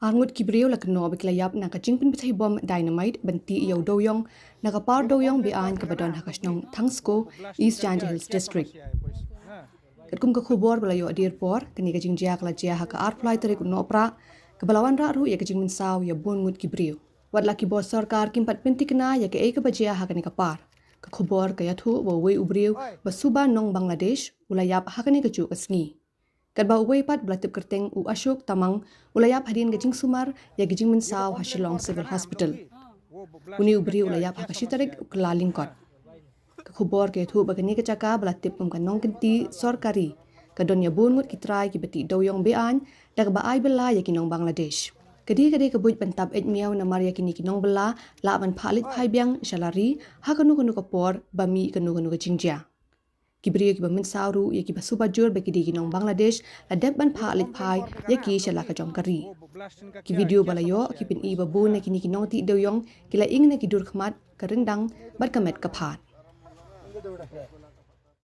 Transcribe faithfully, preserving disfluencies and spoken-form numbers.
Arngut ki briew la kynnoh ba ki la ïap na ka jingpynbthei bom dynamite ban tih ïa u dewïong na ka par dewïong be-aiñ kaba don ha ka shnong Thangsko, East Jaintia Hills District. Katkum ka khubor ba la ïoh die por, kane ka jingjia ka la jia ha ka arphew lai tarik u Nohprah, kaba la wanrah ruh ïa ka jingmynsaw ïa bun ngut ki briew. Wat la ki bor sorkar kim pat pynthikna ïa kaei kaba jia ha kane ka par, ka khubor ka ïathuh ba uwei u briew ba suba nong Bangladesh u la ïap ha kane kajuh ka sngi. Katba uwei pat ba la tip kyrteng u Ashok Tamang u la ïap hadien ka jingsumar ïa ka jingmynsaw ha Shillong Civil Hospital. Une u briew u la ïap ha ka shi tarik u Kyllalyngkot. Ka khubor ka ïathuh ba kane ka jaka ba la tip kum ka nongkynti sorkari ka don ïa bun ngut ki trai kiba tih dewïong be-aiñ da kaba ai bylla ïa ki nong Bangladesh. Ka dei ka dei ka buit ban tap eit miaw namar ïa kine ki nongbylla lah ban phah leit phai biang sha la ri ha kano kano ka por ba mih kano kano ka jingjia. Ki briew kiba mynsaw ruh ïa kiba suba jur ba ki dei ki nong Bangladesh la dep ban phah leit phai ïa ki sha la ka jong ka ri. Ki video ba la ïoh ki pyni ba bun na kine ki nongtih dewïong ki la ing na ki dur khmat, ka ryndang bad ka met ka phad.